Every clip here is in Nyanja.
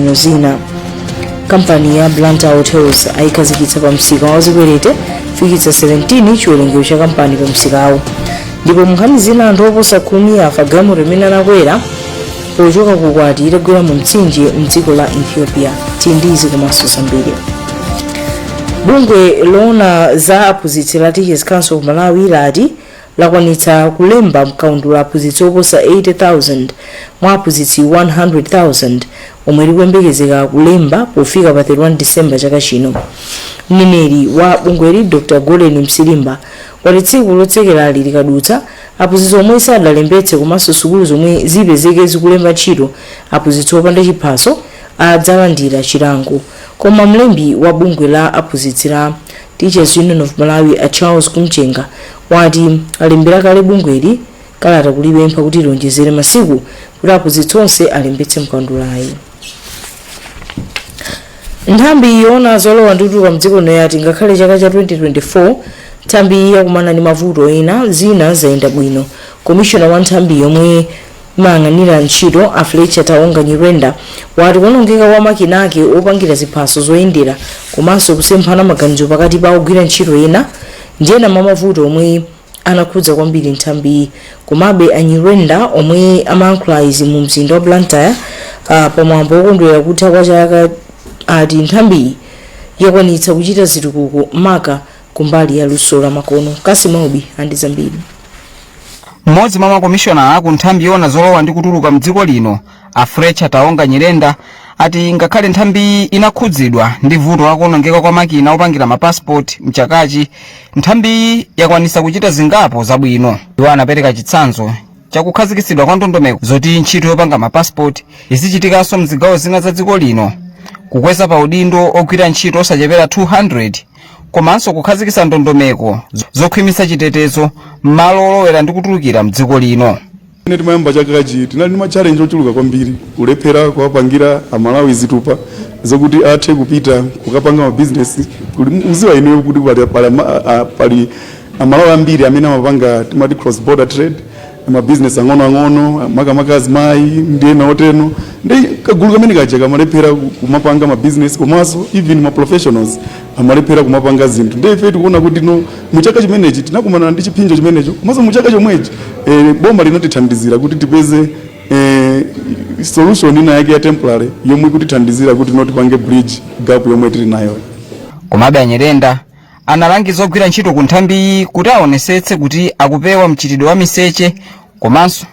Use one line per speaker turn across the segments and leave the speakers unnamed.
zabwino zina. Kampani ya Blantyre Hotels ayikhazikitsa pa msika wa zikwerete, kufikitsa 17 chiwerengero cha kampani pa msikawo. Ndipo munkhani zina, anthu oposa 10 afa galimoto imene anakwera pochoka ku ukwati itagwera mu mtsinje mdziko la Ethiopia. Tili ndi izi komanso zambiri. Bungwe loona za aphunzitsi la Teachers Council of Malawi lati lakwanitsa kulemba mkaundula aphunzitsi oposa 80,000 mwa aphunzitsi 100,000 omwe likuyembekezeka kulemba pofika pa 31 December chaka chino. Mneneri wa bungweli, Dr Golden Msilimba, wati tsiku lotsekerali likadutsa, aphunzitsi omwe sadalembetse komanso sukulu zomwe zipezeke zikulemba ntchito aphunzitsi opanda chiphaso adzalandira chilango. Koma mlembi wa bungwe la aphunzitsi la Teachers Union of Malawi, a Charles Kumchenga, wati alembera kale bungweli kalata kulipempha kuti lionjezere masiku kuti aphunzitsi onse alembetse mkaundulayi. Nthambi yoona zolowa ndi kutuluka mdziko lino yati ngakhale chaka cha 2024 nthambi yakumana ndi mavuto ena, zina zayenda bwino. Komishona wa nthambi yomwe imayang'anira ntchito, a Fletcher Taonga Nyirenda, wati kuonongeka kwa makina ake opangira ziphaso zoyendera komanso kusemphana maganizo pakati pa ogwira ntchito ena ndi ena mwa mavuto omwe anakhudza kwambiri nthambiyi. Komabe a Nyirenda, omwe amayankhula izi mu mzinda wa Blantyre pamwambo wokondwerera kutha kwa chaka, ati nthambiyi yakwanitsa kuchita zitukuko maka kumbali ya luso la makono. Kasimaubi andi zambiri.
Mmodzi mwa makomishonala ku nthambi yoona zolowa ndi kutuluka mdziko lino, a Fletcher Taonga Nyirenda, ati ngakhale nthambiyi inakhudzidwa ndi vuto la kuonongeka kwa makina opangira mapasipoti mchakachi, nthambiyi yakwanitsa kuchita zingapo zabwino. Iwo anapereka chitsanzo chakukhazikitsidwa kwa ndondomeko zoti ntchito yopanga mapasipoti izichitikanso mzigawo zina za dziko lino, kukweza pa udindo ogwira ntchito osachepera 200, komanso kukhazikitsa ndondomeko zokhwimitsa chitetezo m'malo olowera ndi kutulukira mdziko lino.
Ine timayamba chakachi tinali ndi ma challenge ochuluka kwambiri, kulephera kuwapangira Amalawi zitupa zokuti athe kupita kukapanga mabizinesi. Uziwa ineyo kuti pali Amalawi ambiri amene amapanga, timati cross border trade, mabizinesi ang'onoang'ono, makamaka azimayi ndi ena oteno. Ndi kagulu kamene kaja kamalephera kumapanga mabizinesi, komanso even ma professionals amalephera kumapanga zinthu. Ndi ife tikuona kuti no, muchaka chimenechi tinakumana ndi chipsinjo chimenecho, komanso muchaka chomwechi boma linatithandizira kuti tipeze solution ina yake ya temporary yomwe kutithandizira kuti no, tipange bridge gap yomwe tili nayo.
Komabe a Nyirenda analangiza ogwira ntchito ku nthambiyi kuti aonesetse kuti akupewa mchitidwe wa miseche komanso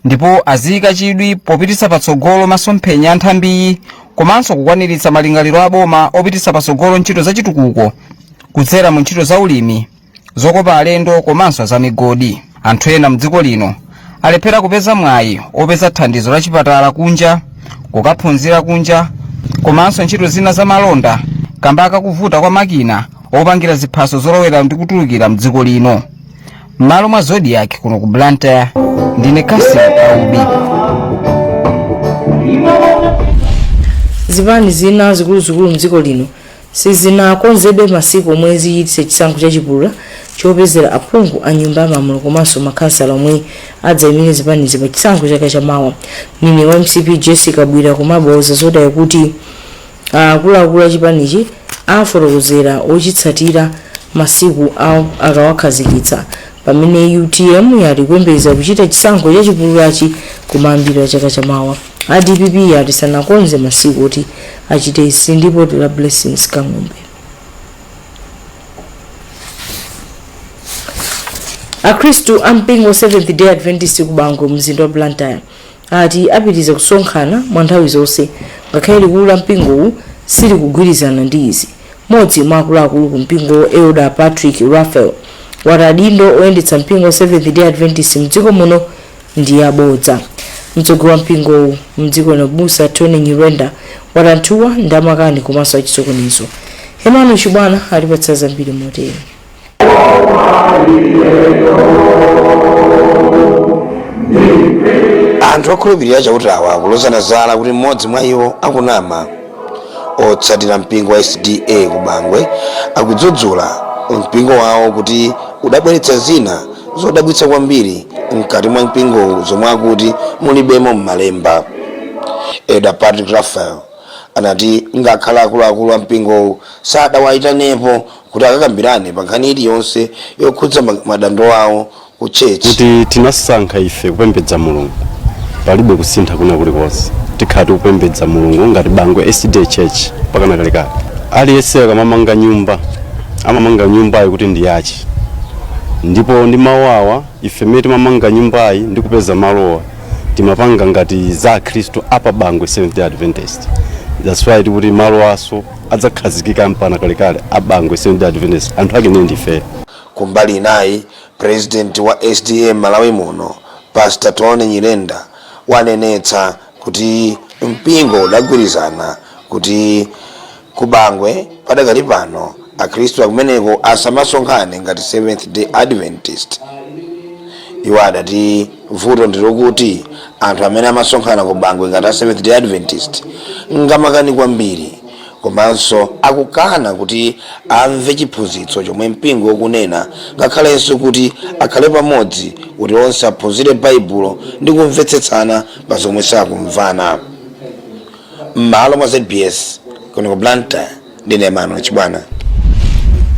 ndipo aziyika chidwi popititsa patsogolo masomphenya a nthambiyi komanso kukwaniritsa malingaliro a boma opititsa patsogolo ntchito za chitukuko kudzera mu ntchito za ulimi, zokopa alendo komanso za migodi. Anthu ena mdziko lino alephera kupeza mwayi opeza thandizo la chipatala kunja, kukaphunzira kunja komanso ntchito zina za malonda kamba kakuvuta kwa makina opangira ziphaso zolowera ndi kutulukira mdziko lino. M'malo mwa Zodiak kuno ku Blantyre, ndine Kasim Aubi.
Zipani zina zikuluzikulu mdziko lino sizinakonzebe masiku omwe zichititse chisankho chachipulula chopezera aphungu a Nyumba ya Malamulo komanso makhansala omwe adzayimire zipanizi pa chisankho chaka chamawa. Mneneri wa MCP, Jessie Kabwila, komabe wauza Zodiak kuti akuluakulu a chipanichi afotokozera ochitsatira masiku akawakhazikitsa, pamene UTM yati ikuyembekeza kuchita chisankho chachipululachi kumayambiriro a chaka chamawa. A DPP yati sanakonze masiku oti achite izi. Ndipo la Blessings Kang'ombe. Akhristu a mpingo Seventh Day Adventist ku Bangwe, mzinda wa Blantyre, ati apitiriza kusonkhana mwa nthawi zonse ngakhale likulu la mpingowu silikugwirizana ndi izi. Mmodzi mwa akuluakulu ku mpingo, Elder Patrick Raphael, wati adindo oyendetsa mpingo Seventh Day Adventist mdziko muno ndi abodza. Mtsogoleri wa mpingowu mdziko lino, Busa Tony Nyirenda, wati anthuwa ndi amakani komanso achisokonezo. Hemano Chibwana atipatsa zambiri motere.
Anthu okhulupirira Chautawa akulozana zala kuti mmodzi mwa iwo akunama. Otsatira mpingo wa SDA ku Bangwe akudzudzula mpingo wawo kuti udabweretsa zina zodabwitsa kwambiri mkati mwa mpingowu zomwe akuti mulibemo m'malemba. Elder Patrick Raphael Anati ngakhale akuluakulu a mpingowu sadawayitanepo kuti akakambirane pa nkhani iliyonse yokhudza madando awo ku church.
Kuti tinasankha ife kupembedza Mulungu, palibe kusintha kuna kulikonse. Tikhala tikupembedza Mulungu ngati Bangwe SDA Church pakana kalekale. Aliyense akamamanga nyumba, amamanga nyumbayi kuti ndi yache, ndipo ndi mawu awa, ife mmene timamanga nyumbayi ndi kupeza malowa, timapanga ngati za Akhristu apa Bangwe Seventh Day Adventist. That's why tikuti malo aso adzakhazikika mpaka kalekale a Bangwe Seventh Day Adventist, anthu ake ndiye ndife.
Kumbali inayi, president wa SDA Malawi muno, Pastor Tony Nyirenda, wanenetsa kuti mpingo udagwirizana kuti kubangwe padakali pano akhristu akumeneko asamasonkhane ngati Seventh Day Adventist. Iwo adati vuto ndilokuti anthu amene amasonkhana ku Bangwe ngati a Seventh Day Adventist ngamakani kwambiri, komanso akukana kuti amve chiphunzitso chomwe mpingo ukunena, ngakhalenso kuti akhale pamodzi kuti onse aphunzire Baibulo ndi kumvetsetsana pa zomwe sakumvana. M'malo mwa ZBS kuno ku Blantyre, ndine Emmanuel Chibwana.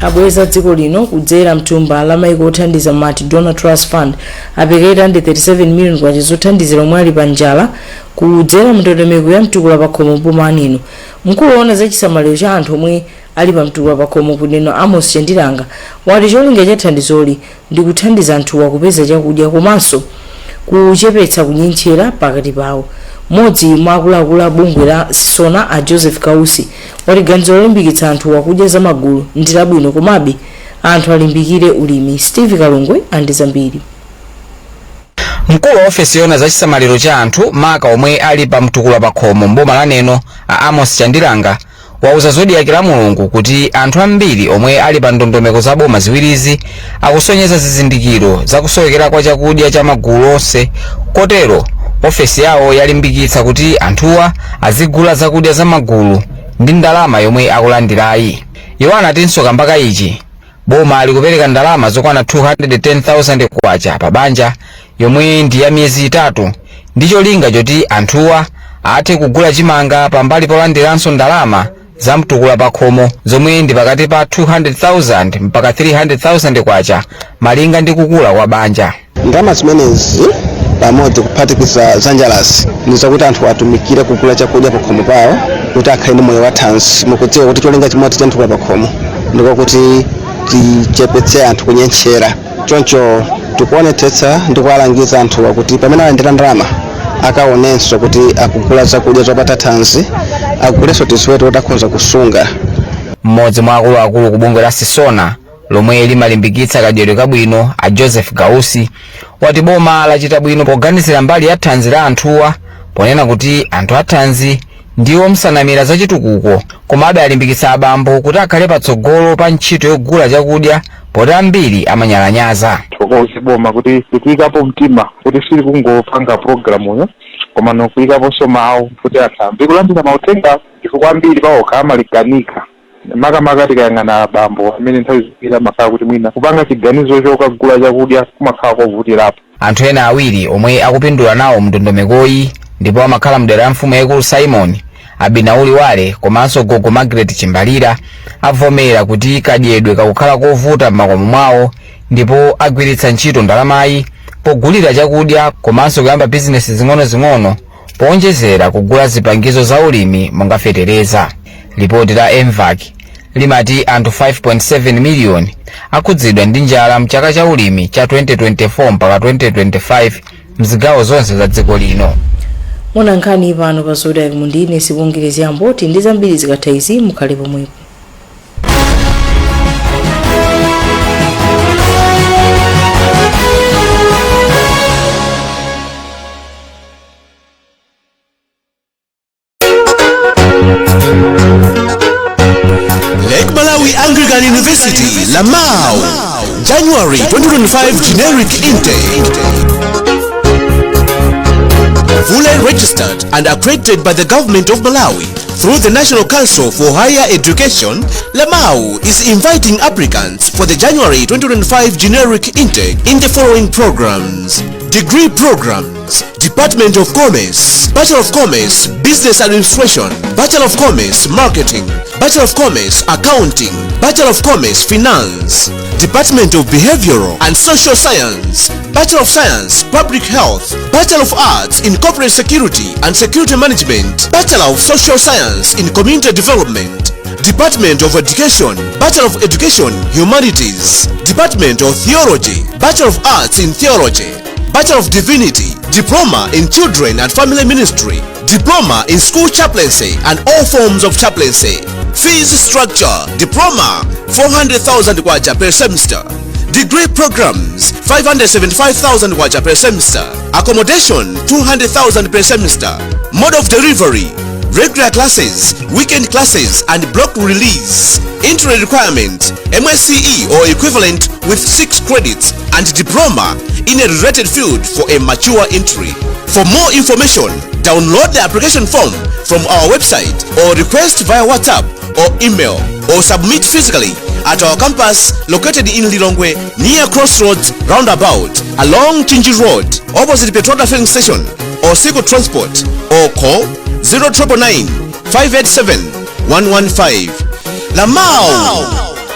Abweza dziko lino kudzera mthumba la maiko othandiza Multi Donor Trust Fund apereka 37 million kwacha zothandizira omwe ali pa njala kudzera mndondomeko ya mtukula pakhomo mboma Neno. Mkulu woona za chisamaliro cha anthu omwe ali pa mtukula pakhomo ku Neno, Amos Chendilanga, wati cholinga cha thandizoli ndi kuthandiza anthuwa kupeza chakudya komanso kuchepetsa kunyentchera pakati pawo. Mmodzi mwa akuluakulu a bungwe la Sisona, a Joseph Kausi, wati ganizo lolimbikitsa anthuwa kudya zamagulu ndi labwino, komabe anthu alimbikire ulimi. Steve Kalungwe andi zambiri.
Mkulu wa ofesi yoona za chisamaliro cha anthu, maka omwe ali pa mtukula pakhomo mboma la Neno, a Amos Chandilanga, wauza Zodiak la Mulungu kuti anthu ambiri omwe ali pa ndondomeko za boma ziwirizi akusonyeza zizindikiro zakusowekera kwa chakudya cha magulu onse, kotero ofesi yawo yalimbikitsa kuti anthuwa azigula zakudya za magulu ndi ndalama yomwe akulandirayi. Iwo anatinso kambaka ichi, boma likupereka ndalama zokwana 210,000 kwacha pa banja, yomwe ndi ya miyezi 3, ndi cholinga choti anthuwa athe kugula chimanga pambali polandiranso ndalama za mtukula pakhomo zomwe ndi pakati pa 200,000 mpaka 300,000 kwacha, malinga ndi kukula kwa banja.
Ndalama zimenezi pamodzi kuphatikiza za njalazi ndi zakuti anthu atumikire kugula chakudya pakhomo pawo kuti akhale ndi moyo wathanzi. Mukudziwa kuti cholinga chimodzi cha mtukula pakhomo ndikokuti tichepetse anthu kunyentchera. Choncho tikuonetsetsa ndi kuwalangiza anthuwa kuti pamene alandira ndalama akaonenso kuti akugula zakudya zopatsa thanzi, agulenso tiziweto kuti akhoza kusunga.
Mmodzi mwa akuluakulu ku bungwe la Sisona lomwe limalimbikitsa kadyedwe kabwino, a Joseph Gausi, wati boma lachita bwino poganizira mbali ya thanzi la anthuwa, ponena kuti anthu athanzi ndiwo msanamira zachitukuko. Komabe alimbikitsa abambo kuti akhale patsogolo pa ntchito yogula chakudya, poti ambiri amanyalanyaza.
Thokoze boma kuti likuyikapo mtima kuti sili kungopanga programuyo, koma nokuyikaponso mawu kuti anthu amve kulandira mauthenga, chifukwa ambiri pawokha amaliganika, makamaka tikayang'ana abambo amene nthawi zambiri amakhala kuti mwina kupanga chiganizo chokagula chakudya kumakhala kovutirapo.
Anthu ena awiri omwe akupindula nawo mndondomekoyi ndipo amakhala mdera la mfumu yaikulu Simon Abinauli Wale komanso gogo Margaret Chimbalira avomera kuti kadyedwe kakukhala kovuta m'makomo mwawo, ndipo agwiritsa ntchito ndalamayi pogulira chakudya komanso kuyamba bizinesi zing'ono-zing'ono, powonjezera kugula zipangizo za ulimi monga fetereza. Lipoti la MVAC limati anthu 5.7 miliyoni akhudzidwa ndi njala mchaka cha ulimi cha 2024 mpaka 2025 mzigawo zonse za dziko lino.
Mona nkhani pano pa Zodiak, mundine Sibongere Ziyamboti ndi zambiri zikatha izi. Mukhale pomwepo.
Lake Malawi Anglican University, Lamau, January 2025 generic intake. Fully registered and accredited by the government of Malawi through the National Council for Higher Education, Lamau is inviting applicants for the January 2025 generic intake in the following programs: Degree programs. Programs: Department of Commerce, Bachelor of Commerce, Business Administration, Bachelor of Commerce, Marketing, Bachelor of Commerce, Accounting, Bachelor of Commerce, Finance, Department of Behavioral and Social Science, Bachelor of Science, Public Health, Bachelor of Arts in Corporate Security and Security Management, Bachelor of Social Science in Community Development, Department of Education, Bachelor of Education, Humanities, Department of Theology, Bachelor of Arts in Theology, Bachelor of Divinity, Diploma in Children and Family Ministry, Diploma in School Chaplaincy and all forms of chaplaincy. Fees structure: Diploma 400,000 kwacha per semester. Degree programs 575,000 kwacha per semester. Accommodation 200,000 per semester. Mode of delivery: regular classes, weekend classes and block release. Entry requirement: MSCE or equivalent with 6 credits and diploma in a related field for a mature entry. For more information, download the application form from our website or request via WhatsApp or email, or submit physically at our campus located in Lilongwe near Crossroads Roundabout along Mchinji Road opposite Petroda filling station or Siku Transport, or call 0999 587 115. Lamau,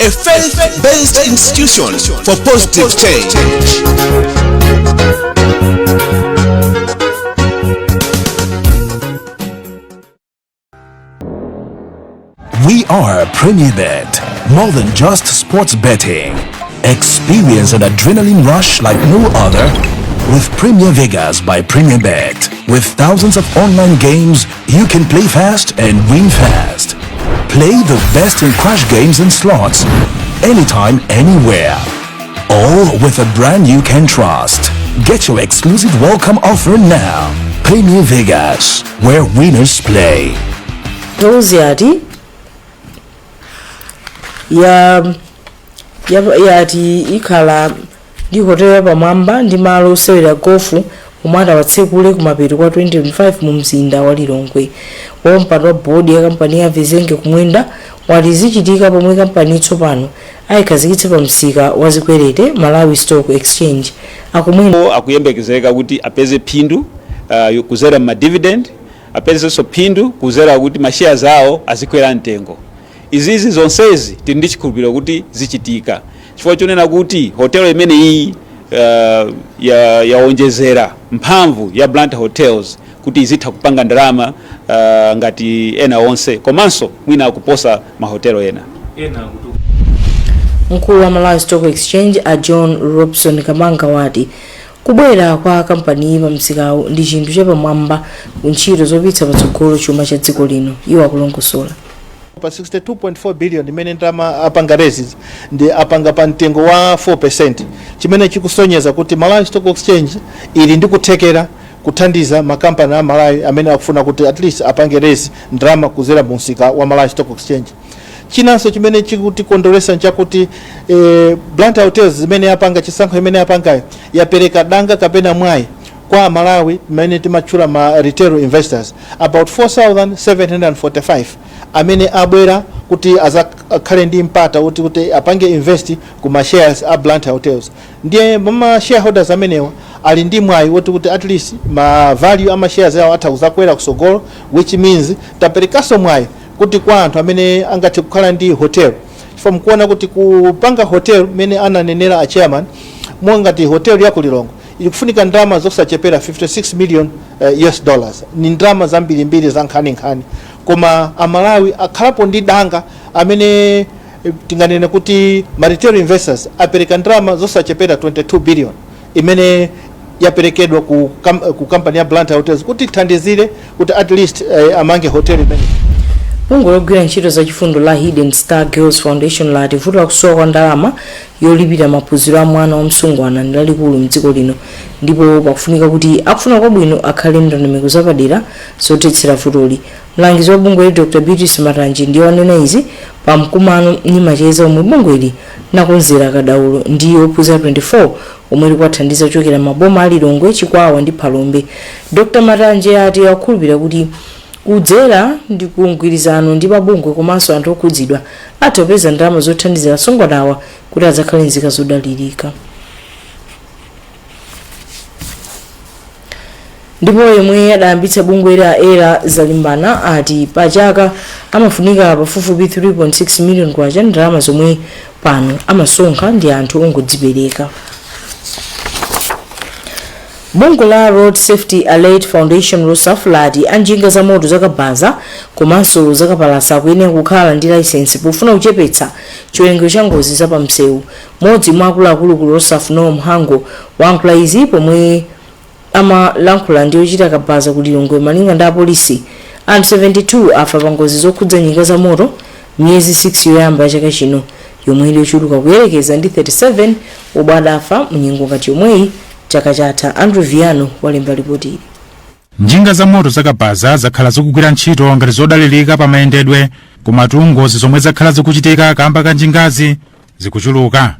a faith-based institution for positive change.
We are Premier Bet, more than just sports betting. Experience an adrenaline rush like no other with Premier Vegas by Premier Bet. With thousands of online games, you can play fast and win fast. Play the best in crash games and slots, anytime, anywhere. All with a brand you can trust. Get your exclusive welcome offer now. Premier Vegas, where winners play.
Those yati ya yati ikhala ndi hotelo yapamwamba ndi malo osewera gofu omwe atawatsekule kumapeto kwa 2025 mu mzinda wa Lilongwe. Wapampando wa bodi ya kampani ya Vizenge Kumwenda wati zichitika pomwe kampani tsopano ayikhazikitse pa msika wa zikwerete, Malawi Stock Exchange. Akumwenda
akuyembekezeka kuti apeze phindu kuzera ma dividend, apezenso phindu kuzera kuti ma shares awo azikwera mtengo. Izizi zonsezi tili ndi chikhulupiriro kuti zichitika chifukwa chonena kuti hotelo imene iyi yaonjezera mphamvu ya Blantyre Hotels kuti izitha kupanga ndalama ngati ena onse, komanso mwina akuposa mahotelo ena.
Mkulu wa Malawi Stock Exchange a John Robson Kamanga wati kubwera kwa kampaniyi pa msikawu ndi chinthu chapamwamba ku ntchito zopititsa patsogolo chuma cha dziko lino. Iwo akulongosola.
Pa 62.4 billion imene ndalama apanga raise, ndi apanga pa mtengo wa 4%, chimene chikusonyeza kuti Malawi Stock Exchange ili ndi kuthekera kuthandiza makampani a Malawi amene akufuna kuti at least apange raise ndalama kuzera mu msika wa Malawi Stock Exchange. Chinanso chimene chikutikondweretsa nchakuti Blantyre Hotels zimene yapanga, chisankho imene yapangayo, yapereka danga kapena mwayi kwa Malawi mmene timatchula ma retail investors about 4745 amene abwera kuti azakhale ndi mpata kuti apange invest ku ma shares a Blantyre Hotels. Ndiye ma shareholders amenewa ali ndi mwayi woti kuti at least ma value ama shares awo atha kuzakwera kusogolo, which means taperekanso mwayi kuti kwa anthu amene angathe kukhala ndi hotel, chifukwa mukuona kuti kupanga hotel, mmene ananenera a chairman, ngati hotel ya ku Lilongwe ikufunika ndalama zosachepera 56 million US dollars. Ni ndalama zambirimbiri za nkhaninkhani, koma Amalawi akhalapo ndi danga amene tinganene kuti ma retail investors apereka ndalama zosachepera 22 billion imene yaperekedwa ku kampani ya Blantyre Hotels kuti ithandizire kuti at least amange hotel imene.
Bungwe logwira ntchito zachifundo la Hidden Star Girls Foundation lati vuto lakusowa kwa ndalama yolipira maphunziro a mwana wamsungwana ndi lalikulu mdziko lino, ndipo pakufunika kuti akufuna kwabwino akhale ndondomeko zapadera zothetsera vutoli. Mlangizi wa bungweli Dr Beatrice Matanji ndiye wanena izi pa mkumano ndi macheza omwe bungweli linakonzera kadaulo ndi ophunzira 24 omwe likuwathandiza kuchokera maboma a Lilongwe, Chikwawa ndi Phalombe. Dr Matanji ati akukhulupirira kuti kudzera ndi kumgwirizano ndi mabungwe komanso anthu okhudzidwa atha kupeza ndalama zothandizira asungwanawa kuti adzakhale nzika zodalirika. Ndipo yemwe adayambitsa bungwe la Era Zalimbana ati pachaka amafunika pafupifupi 3.6 million kwacha, ndalama zomwe pano amasonkha ndi anthu ongodzipereka. Bungwe la Road Safety Alert Foundation, ROSAF, lati anjinga za moto zakabaza komanso zakapalasa akuyenera kukhala ndi layisensi pofuna kuchepetsa chiwerengero cha ngozi zapamsewu. Mmodzi mwa akuluakulu ku ROSAF, Noel Mhango, wayankhula izi pomwe amalankhula ndi ochita kabaza ku Lilongwe. Malinga ndi apolisi, anthu 72 afa pa ngozi zokhudza njinga za moto miyezi 6 yoyamba ya chaka chino, yomwe ili yochuluka kuyerekeza ndi 37 omwe adafa mu nyengo ngati yomweyi chaka chatha. Andrew Viano walemba ripoti ili.
Njinga za moto zakabaza zakhala zikugwira ntchito ngati zodalirika pa mayendedwe, komatu ngozi zomwe zakhala zikuchitika kamba ka njingazi zikuchuluka.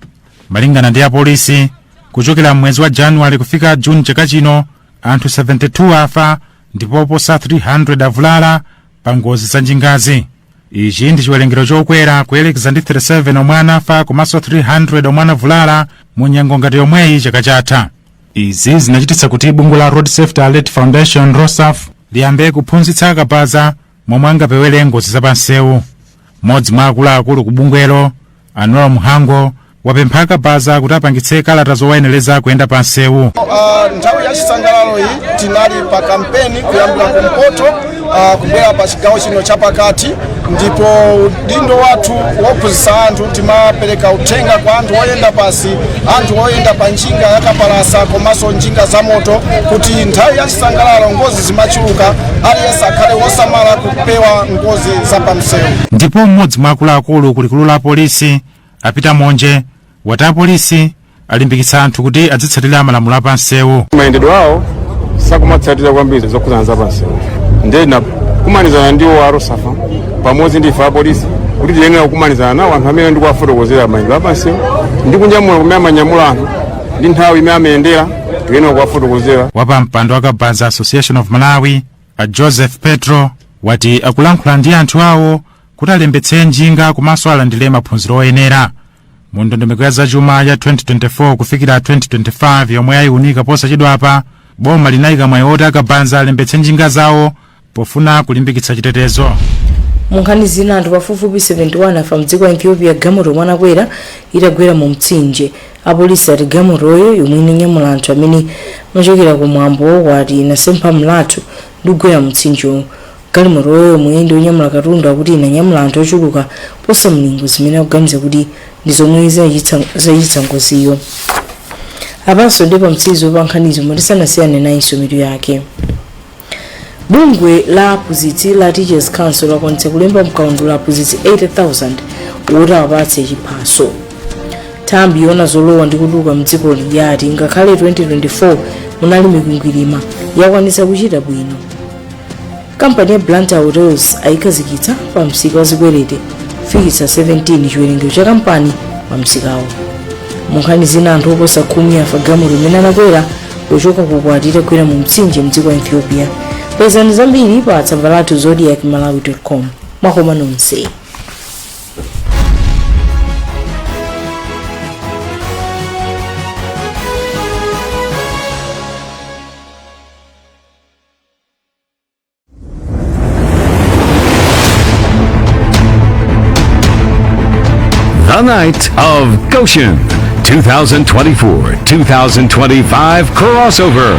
Malingana ndi apolisi, kuchokera mwezi wa Januwale kufika Juni chaka chino, anthu 72 afa ndipo oposa 300 avulala pa ngozi za njingazi. Ichi ndi chiwerengero chokwera kuyerekeza ndi 37 omwe anafa komanso 300 omwe anavulala mu nyengo ngati yomweyi chaka chatha. Izi zinachititsa kuti bungwe la Road Safety Alert Foundation, ROSAF, liyambe kuphunzitsa akabaza momwe angapewere ngozi zapamsewu. Mmodzi mwa akuluakulu ku bungwelo, a Noel Mhango, wapempha akabaza kuti apangitse kalata zowayenereza kuyenda pa msewu.
Nthawi ya chisangalalo iyi tinali pa kampeni kuyambira kumpoto kubwera pa chigawo chino chapakati, ndipo udindo wathu wophunzitsa anthu, timapereka uthenga kwa anthu oyenda pasi, anthu oyenda pa njinga yakapalasa komanso njinga za moto, kuti nthawi ya chisangalalo ngozi zimachuluka, aliyense akhale wosamala kupewa ngozi za pamsewu.
Ndipo mmodzi mwa akuluakulu ku likulu la polisi, a Peter Monje, wati apolisi alimbikitsa anthu kuti azitsatira malamulo apamsewu.
Mayendedwe awo sakumatsatira kwambiri zokhudzana za pamsewu, ndiye kumanizana ndiwo a ROSAF pamodzi ndi ife apolisi kuti tiyenera kukumanizana nawo anthu amene ndikuwafotokozera mayendedwe apamsewu ndi kunyamula kumene amanyamula anthu ndi nthawi imene amayendera, tiyenera kuwafotokozera.
Wapampando wa Kabaza Association of Malawi, a Joseph Petro, wati akulankhula ndi anthu awo kuti alembetse njinga komanso alandire maphunziro oyenera. Mu ndondomeko ya zachuma ya 2024 kufikira 2025 yomwe ayiunika posachedwapa, boma linayika mwayi oti akabaza alembetse njinga zawo pofuna kulimbikitsa chitetezo.
Mu nkhani zina, anthu pafupifupi 71 afa mdziko la Ethiopia galimoto yomwe anakwera itagwera mu mtsinje. Apolisi ati galimotoyo yomwe inanyamula anthu amene amachokera ku mwambo waukwati inasempha mlatho ndi kugwera mu mtsinjewo. Galimotoyo yomwe ndi yonyamula katundu akuti inanyamula anthu ochuluka posa mlingo, zimene akuganiza kuti ndi zomwe zachititsa ngoziyo. Apanso ndi pamtsizo pa nkhanizo. Tisanasiyane nayinso mitu yake. Bungwe la aphunzitsi la Teachers Council lakwanitsa kulemba mkaundula aphunzitsi 80,000 woti awapatse chiphaso. Nthambi yoona zolowa ndi kutuluka mdzikoli yati ngakhale 2024 munali mikwingwirima, yakwanitsa kuchita bwino. Kampani ya Blantyre Hotels ayikhazikitsa pa msika wa zikwerete, kufikitsa 17 chiwerengero cha kampani pa msikawo. Mu nkhani zina, anthu oposa 10 afa galimoto imene anakwera pochoka kuukwati itagwera mu mtsinje mdziko la Ethiopia. Pezani zambiri pa tsamba lathu zodiakmalawi.com. Mwakoma nonse.
The Night of Goshen 2024 2025 crossover.